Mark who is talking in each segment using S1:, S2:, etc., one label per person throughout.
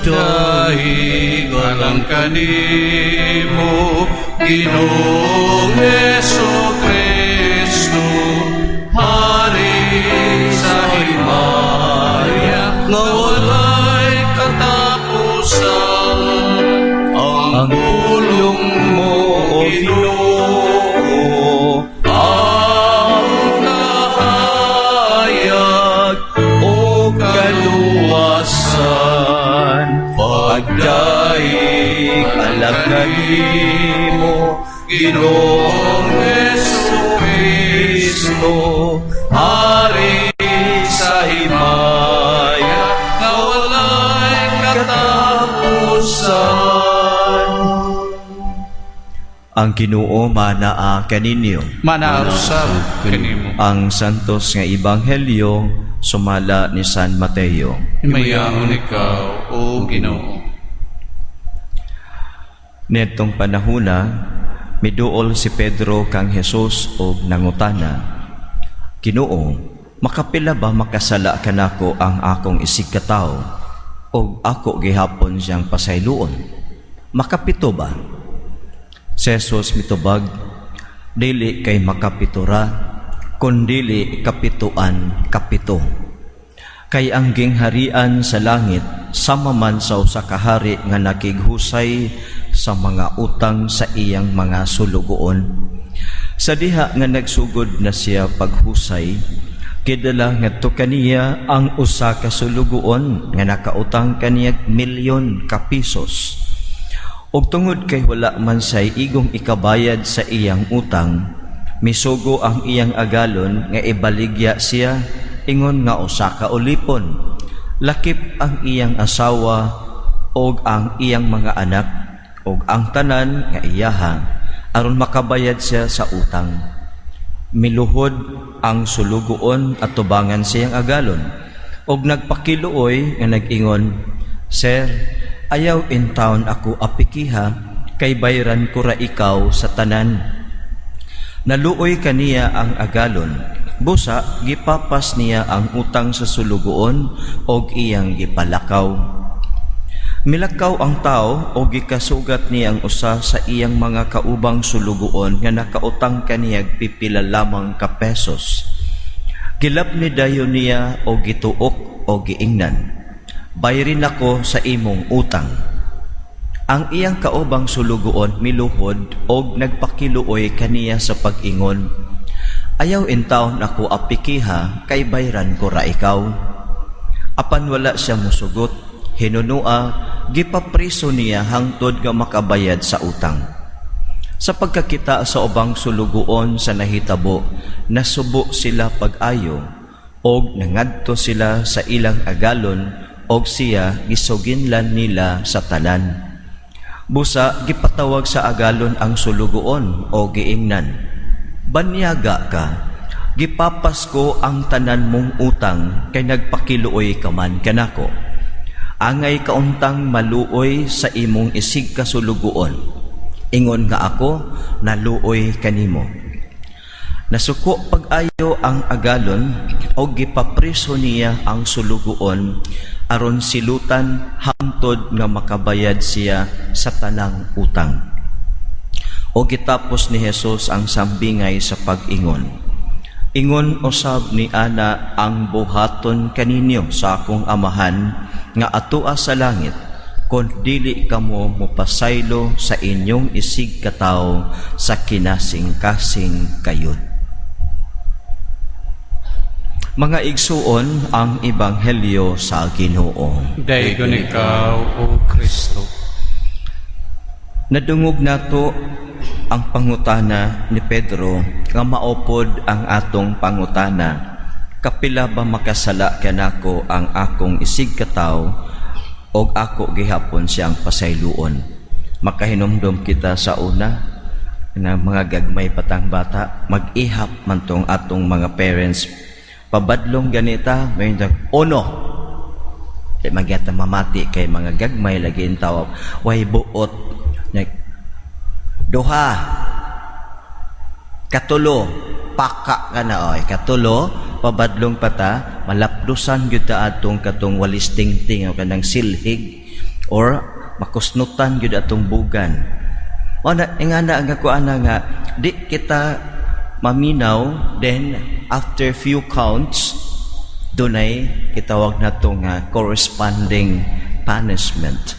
S1: Pagdaig alang kanimo, Ginoong Hesukristo, Hari sa himaya nga walay katapusan. Ang pulong mo, O Ginoo, ang kahayag ug kaluwasan. Pagdaig alang kanimo, Ginoong Hesukristo, Hari sa himaya nga walay katapusan.
S2: Ang Ginoo manaa kaninyo.
S1: Manaa usab kanimo.
S2: Ang Santos nga Ebanghelyo sumala ni San Mateo.
S1: Himayaon ikaw, O Ginoo.
S2: Niadtong panahona, miduol si Pedro kang Jesus og nangutana, "Ginoo, makapila ba makasala kanako ang akong isigkatawo og ako gihapon siyang pasayloon? Makapito ba?" Si Jesus mitubag, "Dili kay makapito ra, kundili kapituan kapito. Kay ang gingharian sa langit sama man sa usa ka hari nga nakighusay sa mga utang sa iyang mga sulugoon. Sa diha nga nagsugod na siya paghusay, gidala ngadto kaniya ang usa ka sulugoon nga nakautang kaniyag milyon ka pesos. Ug tungod kay wala man say igong ikabayad sa iyang utang, misugo ang iyang agalon nga ibaligya siya ingon nga usa ka ulipon, lakip ang iyang asawa og ang iyang mga anak og ang tanan nga iyaha, aron makabayad siya sa utang. Miluhod ang sulugoon atubangan siyang agalon og nagpakiluoy nga nag-ingon, 'Sir, ayaw intawon ako apikiha, kay bayran ko ra ikaw sa tanan.' Naluoy kaniya ang agalon. Busa gipapas niya ang utang sa sulugoon og iyang gipalakaw. Milakaw ang tao og gikasugat niya ang usa sa iyang mga kaubang sulugoon nga nakautang kaniyag pipila lamang ka pesos. Gilabni dayon niya og gituok og giingnan, 'Bayrin ako sa imong utang.' Ang iyang kaubang sulugoon miluhod og nagpakiluoy kaniya sa pag-ingon, 'Ayaw intawon ako apikiha, kay bayran ko ra ikaw.' Apan wala siya musugot, hinunua gipapriso niya hangtod nga makabayad sa utang. Sa pagkakita sa ubang sulugoon sa nahitabo, nasubo sila pag-ayo og nangadto sila sa ilang agalon og siya gisuginlan nila sa tanan. Busa gipatawag sa agalon ang sulugoon og giingnan, 'Banyaga ka, gipapas ko ang tanan mong utang kay nagpakiluoy ka man kanako. Angay kauntang maluoy sa imong isig kasulugoon, ingon nga ako naluoy kanimo.' Nasuko pag-ayo ang agalon og gipapriso niya ang sulugoon aron silutan hangtod nga makabayad siya sa tanang utang." O gitapos ni Jesus ang sambingay sa pag-ingon, "Ingon usab ni ana ang buhaton kaninyo sa akong Amahan nga atoa sa langit kon dili kamo mopasaylo sa inyong isig katawo sa kinasing-kasing kayod." Mga igsuon, ang ebanghelyo sa Ginoo.
S1: Daygon ikaw, O Kristo.
S2: Nadungog nato ang pangutana ni Pedro nga maupod ang atong pangutana. Kapila ba makasala kanako ang akong isig katawo og ako gihapon siyang pasayloon? Makahinumdom kita sa una na mga gagmay patang bata, mag-ihap man tong atong mga parents. Pabadlong ganita, may uno. Kay magyata mamati kay mga gagmay lagi ang tawag, way buot. Duha. Katulo, paka ka na oy. Katulo, pabadlong pata, malapdusan gyud ta atong katong walis tingting o kanang silhig. Or makusnutan gyud atong bugan. O na ingana ang ako ana nga di kita maminaw, then after few counts dunay kitawag nato nga corresponding punishment.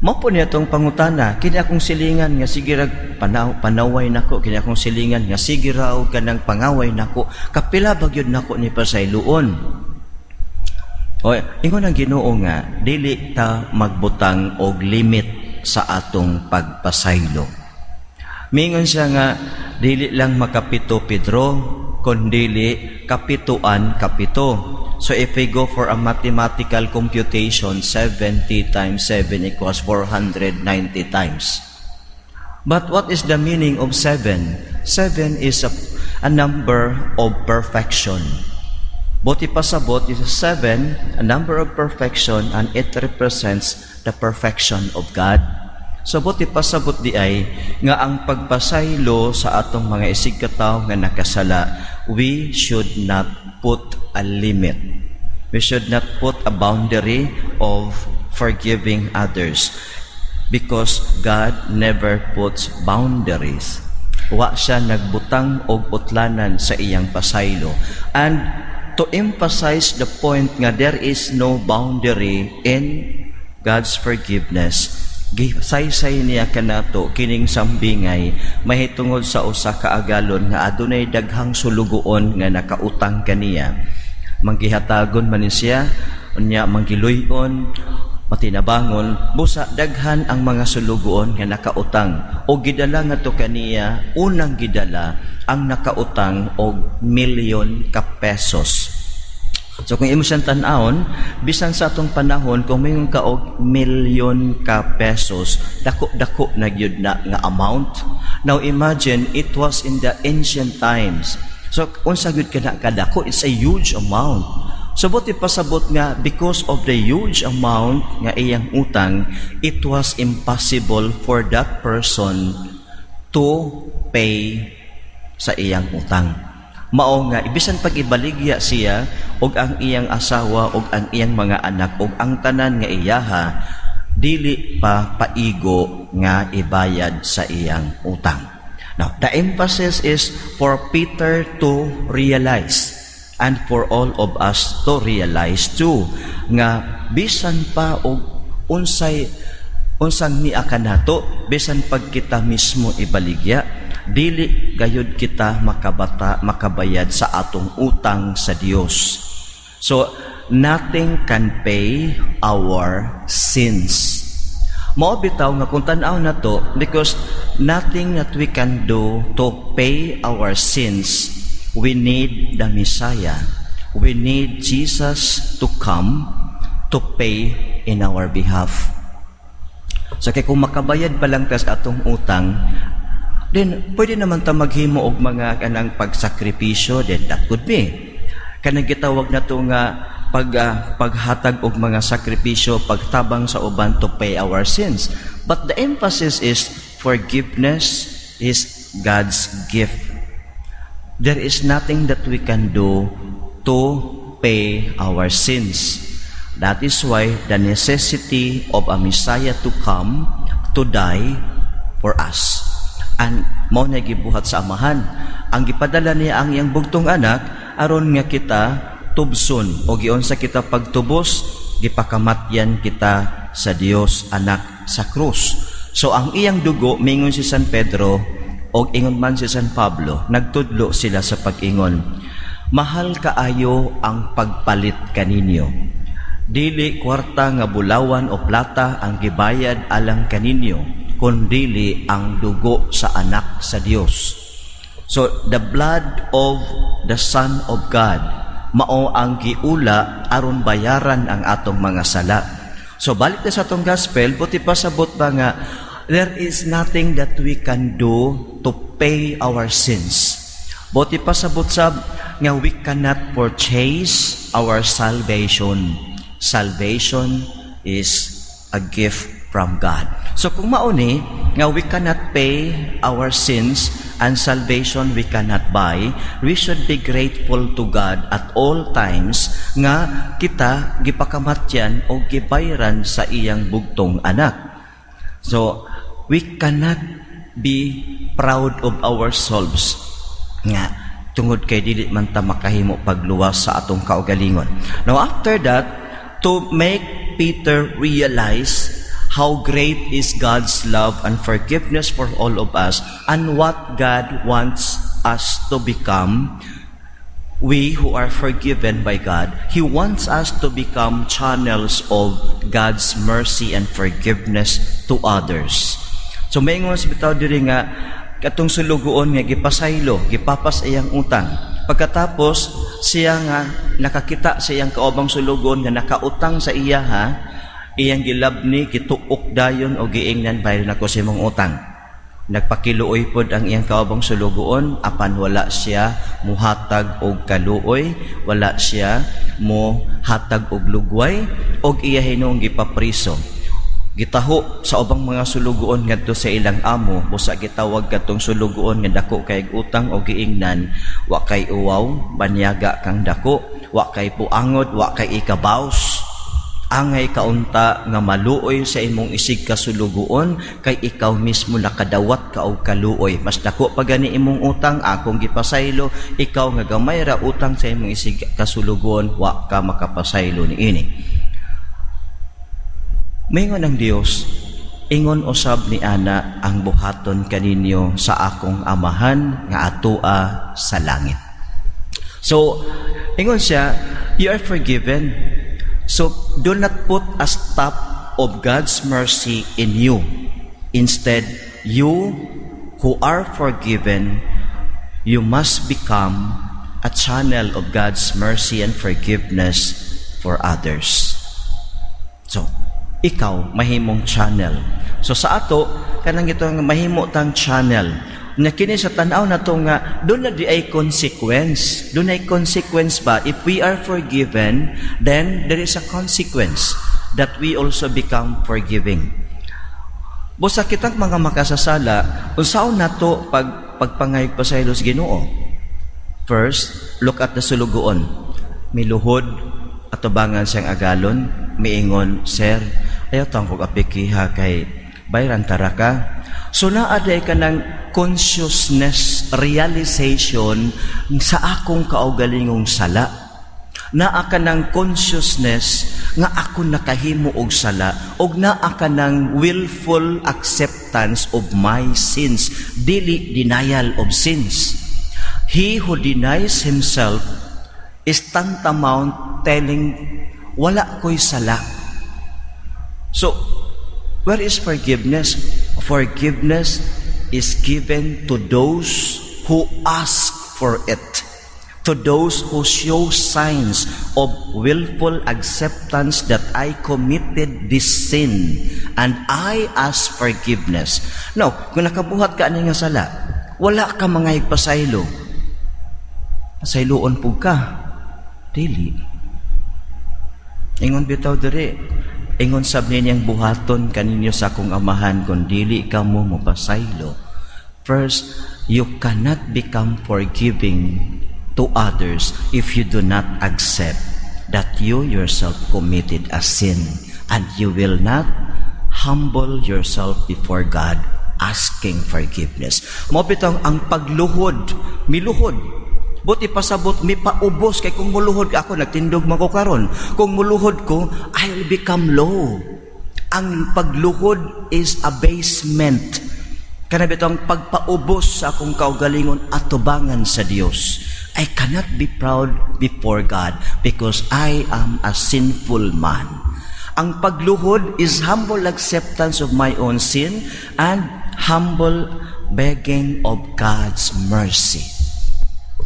S2: Mao po niya itong pangutana, "Kini akong silingan nga sige rag panaway nako, kini akong silingan nga sige ra og kanang pangaway nako, kapila ba gyud nako ni pasayloon?" O, ingon ang Ginoo nga dili ta magbutang og limit sa atong pagpasaylo. Mingon siya nga dili lang makapito, Pedro, kundili kapituan kapito. So if we go for a mathematical computation, 70 times 7 equals 490 times. But what is the meaning of 7? 7 is a number of perfection. Buot ipasabot is a 7, a number of perfection, and it represents the perfection of God. So buot ipasabot diay nga ang pagpasaylo sa atong mga isigkatawo nga nakasala, we should not put a limit. We should not put a boundary of forgiving others because God never puts boundaries. Wa siya nagbutang og utlanan sa iyang pasaylo. And to emphasize the point nga there is no boundary in God's forgiveness, gisaysay niya kanato kining sambingay mahitungod sa usa ka agalon nga adunay daghang sulugoon nga nakautang kaniya. Manggihatagon man ni siya, unya manggiluy-on, matinabangon, busa daghan ang mga sulugoon nga nakautang o gidala ngadto kaniya, unang gidala ang nakautang og milyon ka pesos. So kung imo siyang tan-awon, bisan sa atong panahon, kung moingon ka og milyon ka pesos, dako-dako na gyud na nga amount. Now imagine, it was in the ancient times. So unsa gyud kana kadako? It's a huge amount. So buot ipasabot nga because of the huge amount nga iyang utang, it was impossible for that person to pay sa iyang utang. Mao nga ibisan pag ibaligya siya og ang iyang asawa og ang iyang mga anak og ang tanan nga iyaha, dili pa paigo nga ibayad sa iyang utang. Now, the emphasis is for Peter to realize and for all of us to realize too nga bisan pa og unsay unsang niya kanato, bisan pag kita mismo ibaligya, dili gayud kita makabata makabayad sa atong utang sa Dios. So nothing can pay our sins. Mao bitaw nga kung tan-aw na to, because nothing that we can do to pay our sins, we need the Messiah. We need Jesus to come to pay in our behalf. So kay kung makabayad pa lang ta sa atong utang, then pwede naman ta maghimo og mga kanang pagsakripisyo, then that could be. Kanang gitawag na to nga paghatag og mga sakripisyo, pagtabang sa uban to pay our sins. But the emphasis is forgiveness is God's gift. There is nothing that we can do to pay our sins. That is why the necessity of a Messiah to come to die for us. And mao na gibuhat sa Amahan. Ang gipadala niya ang iyang bugtong anak aron nga kita tubson o giunsa kita pagtubos, gipakamatyan kita sa Dios Anak sa krus. So ang iyang dugo, mingon si San Pedro og ingon man si San Pablo, nagtudlo sila sa pag-ingon, "Mahal kaayo ang pagpalit kaninyo. Dili kwarta nga bulawan o plata ang gibayad alang kaninyo, kundili ang dugo sa anak sa Dios." So the blood of the Son of God mao ang giula aron bayaran ang atong mga sala. So balik ta sa atong gospel, buot ipasabot ba nga there is nothing that we can do to pay our sins. Buot ipasabot sab nga we cannot purchase our salvation. Salvation is a gift from God. So kung mao ni nga we cannot pay our sins and salvation we cannot buy, we should be grateful to God at all times nga kita gipakamatyan o gibayran sa iyang bugtong anak. So we cannot be proud of ourselves nga tungod kay dili man ta makahimo pagluwas sa atong kaugalingon. Now after that, to make Peter realize how great is God's love and forgiveness for all of us and what God wants us to become, we who are forgiven by God, He wants us to become channels of God's mercy and forgiveness to others. So maingon sa bitaw diri nga katong sulugoon nga gipasaylo, gipapas iyang utang. Pagkatapos siya nga nakakita sa iyang kaubang sulugoon nga nakautang sa iya ha, iyang gilabni, gituok dayon o giingnan, "Bayad nako sa imong utang." Nagpakiluoy pod ang iyang kaubang sulugoon, apan wala siya muhatag og kaluoy, wala siya muhatag og lugway, og iya hinuong gipapriso. Gitaho sa ubang mga sulugoon ngadto sa ilang amo, busa gitawag kadtong sulugoon nga dako kay utang og giingnan, "Wa kay uwaw, banyaga kang dako, wa kay puangod, wa kay ikabaws. Angay kaunta nga maluoy sa imong isig kasulugoon kay ikaw mismo nakadawat ka og kaluoy. Mas dako pa gani imong utang, akong gipasaylo. Ikaw nga gamay ra utang sa imong isig kasulugoon, wa ka makapasaylo niini." Mingon ang Dios, "Ingon usab ni ana ang buhaton kaninyo sa akong Amahan nga atoa sa langit." So, ingon siya, you are forgiven. So, do not put a stop of God's mercy in you. Instead, you who are forgiven, you must become a channel of God's mercy and forgiveness for others. So, ikaw mahimong channel. So sa ato kanang itong mahimo tang channel na kini sa tan-aw nato nga duna diay consequence. Duna ay consequence ba? If we are forgiven, then there is a consequence that we also become forgiving. Busa kitang mga makasasala, unsaon nato pag pagpangayog pasaylo sa Ginoo? First, look at the sulugoon. Miluhod atubangan siyang agalon, miingon, "Sir, ayaw tang kog apikiha kay bayran tara ka." So naa diay ka ng consciousness, realization sa akong kaugalingong sala. Naa ka ng consciousness nga ako nakahimo og sala og naa ka ng willful acceptance of my sins, dili denial of sins. He who denies himself is tantamount telling, "Wala ko'y sala." So, where is forgiveness? Forgiveness is given to those who ask for it, to those who show signs of willful acceptance that I committed this sin and I ask forgiveness. Now, kung nakabuhat ka ani nga sala, wala ka mga pasaylo. Pasayloon pud ka? Dili. Ingon bitaw diri, "Ingon sab ninyang buhaton kaninyo sa akong Amahan kung dili kamo mopasaylo." First, you cannot become forgiving to others if you do not accept that you yourself committed a sin and you will not humble yourself before God asking forgiveness. Mao bitong ang pagluhod, miluhod. Buot ipasabot, mipaubos kay kung muluhod ako, nagtindog man ko karon. Kung muluhod ko, I will become low. Ang pagluhod is abasement. Kana bitong pagpaubos sa akong kaugalingon atubangan sa Dios. I cannot be proud before God because I am a sinful man. Ang pagluhod is humble acceptance of my own sin and humble begging of God's mercy.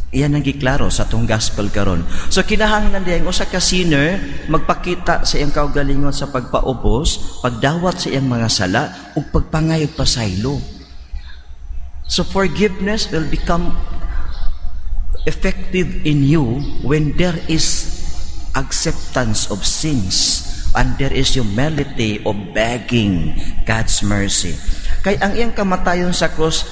S2: Iyan ang giklaro sa atong gospel karon. So kinahanglan diay usa ka sinner magpakita sa iyang kaugalingon sa pagpaubos, pagdawat sa iyang mga sala ug pagpangayog pasaylo. So forgiveness will become effective in you when there is acceptance of sins, And there is humility of begging God's mercy. Kay ang iyang kamatayon sa krus,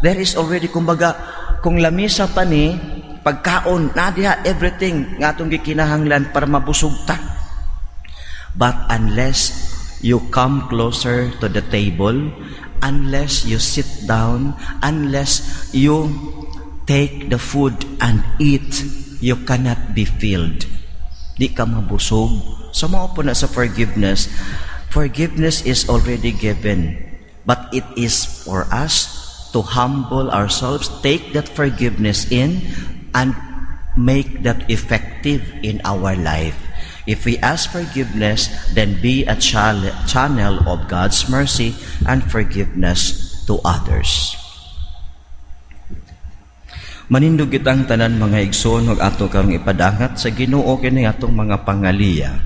S2: there is already, kumbaga, kung lamisa pa ni, pagkaon, naa diha everything nga atong gikinahanglan para mabusog ta. But unless you come closer to the table, unless you sit down, unless you take the food and eat, you cannot be filled. Di ka mabusog. So mao po na sa forgiveness. Forgiveness is already given, but it is for us to humble ourselves, take that forgiveness in, and make that effective in our life. If we ask forgiveness, then be a channel of God's mercy and forgiveness to others. Manindog kitang tanan, mga igsoon, ug ato karong ipadangat sa Ginoo kini atong mga pangaliya.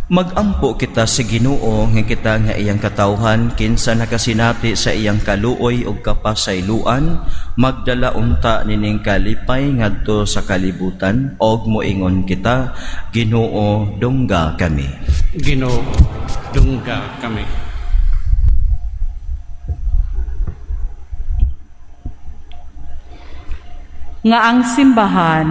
S2: Magampo kita sa Ginoo nga kita nga iyang katawhan, kinsa nakasinati sa iyang kaluoy ug kapasayloan, magdala unta nining kalipay ngadto sa kalibutan og moingon kita, Ginoo, dungga kami.
S1: Ginoo, dungga kami.
S3: Nga ang simbahan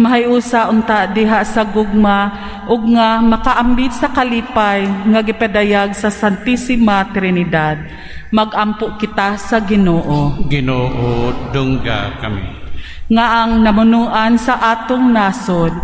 S3: mahiusa unta diha sa gugma ug nga makaambit sa kalipay nga gipadayag sa Santisima Trinidad. Magampo kita sa Ginoo.
S1: Ginoo, dungga kami.
S3: Nga ang namunuan sa atong nasod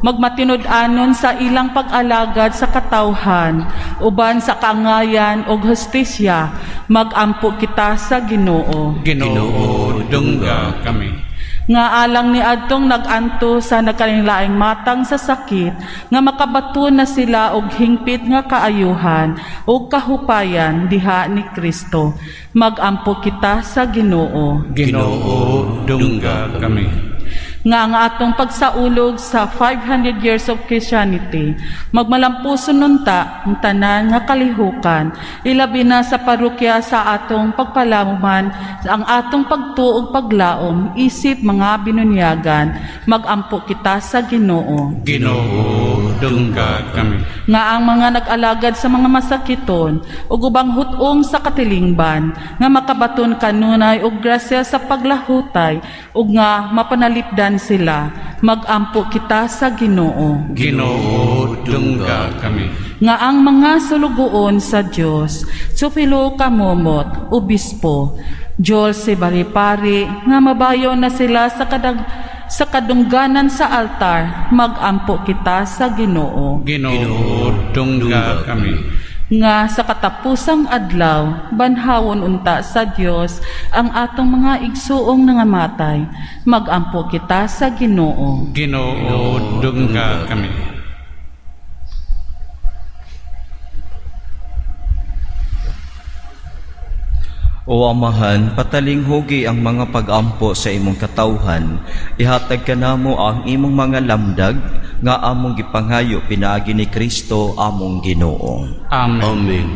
S3: magmatinud-anon sa ilang pag-alagad sa katawhan uban sa kaangayan ug hustisya. Magampo kita sa Ginoo.
S1: Ginoo, dungga kami.
S3: Nga alang ni adtong nag-anto sa nagkalainlaing matang sa sakit, nga makabaton na sila og hingpit nga kaayuhan ug kahupayan diha ni Kristo. Magampo kita sa Ginoo.
S1: Ginoo, dungga kami.
S3: Nga ang atong pagsaulog sa 500 years of Christianity magmalampuson nunta ang tanan nga kalihukan, ilabi na sa parokya, sa atong pagpalamuman ang atong pagtuo ug paglaom isip mga binunyagan. Magampo kita sa Ginoo.
S1: Ginoo, dungga kami.
S3: Nga ang mga nag-alagad sa mga masakiton ug ubang hut-ong sa katilingban nga makabaton kanunay og grasya sa paglahutay ug nga mapanalipdan sila. Magampo kita sa Ginoo.
S1: Ginoo, dungga kami.
S3: Nga ang mga sulugoon sa Dios, Sufilo Camomot, obispo, Joel Sibaripari, nga mabayo na sila sa kadungganan sa altar. Magampo kita sa Ginoo.
S1: Ginoo, dungga kami.
S3: Nga sa katapusang adlaw banhawon unta sa Dios ang atong mga igsuong nangamatay. Magampo kita sa Ginoo.
S1: Ginoo, dungga kami.
S2: O Amahan, patalinghugi ang mga pag-ampo sa imong katawhan. Ihatag kanamo ang imong mga lamdag nga among gipanghayo pinaagi ni Kristo among Ginoo.
S1: Amen.
S4: Amen.